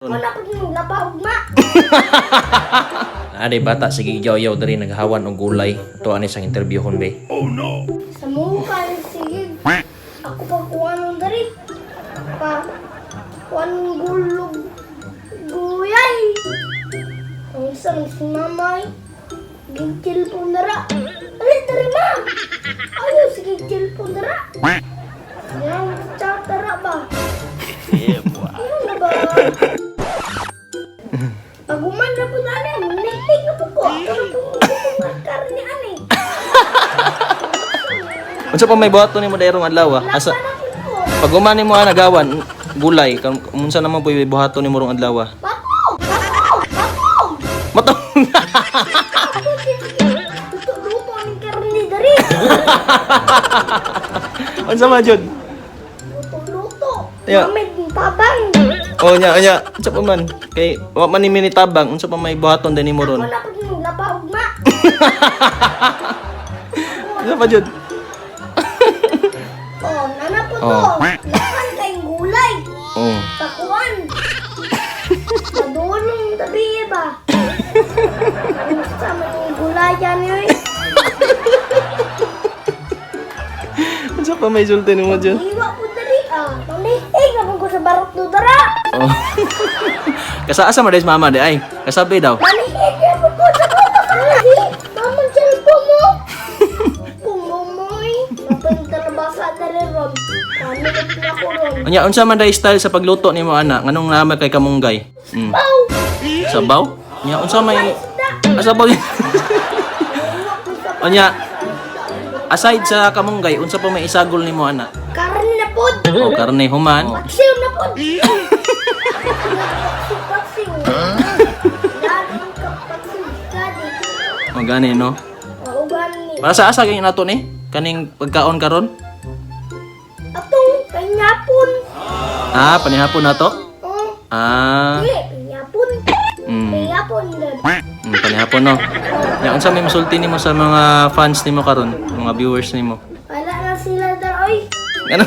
Wala pa yung labawag ma. Naa day bata sige yaw-yaw diri naghawan og gulay. Ato ani sang interviewhon be. Sa mukha, sige. Ako pa kuha nung dari. Pa, kuha nung gulog. Guyay. Ang isang si mamay. Gigil po nara. Alin dari ma? Ayaw, sige, gigil po nara. Yan, tara ba? Ano na ba? Pag umanda po na ano, nilig na po ko. Ako na po mga karne ani. Unsa pa may buhaton nimo dayrong adlaw? Ah? Asa Lapa na po ko. pag human nimo ana gawan gulay kan unsa naman po buhaton nimo rong adlaw? Ah? Bato! Bato! Bato! Matong. Luto-luto ang karne dari. Unsa man jud? Luto-luto. Yeah. Mamit tabang. Oh nya nya unsa pa man kay wa man ni tabang, unsa pa may buhaton din nimo ron? Wala pa yung labawag ma. Unsa pa jud? Oh, nana po to. Oh. Lakan kayong gulay. Oh. Takuan. Madulong tabi ba? Ang sa mga gulayan yun. Unsa pa may sulti nimo jud? Iwa po dari ah. Mami, eh, kapag ko sa barok do dara. Oh. Kasa asa man mama di ay? Kasabi daw. Mami, eh, po ko sa barok. Mama, cellphone mo. Pumumoy. Mapantalabasa dali ron. Kami na ko ron. Unya unsa man day style sa pagluto nimo ana? Nganong naman kay kamunggay? Pau! Sabaw? Nya unsa may Isda! Ah, sabaw. Iwa ko sa Unya aside sa kamunggay, unsa pa may isagol nimo ana? Karne na pod! O karne human. Paksiw na pod! Paksiw, paksiw. Laging ka paksiw, gadi. O gani no. O gani. Para sa asa gyud nato ni? Kaning pagkaon karon? Atong kanyapon. Ah, panihapon nato? Oh, Ah. dili, kanyapon. Kanyapon gad. Panihapon no. Nya unsa may masulti nimo sa mga fans nimo karon, mga viewers nimo? Wala na sila dar oy. Ano?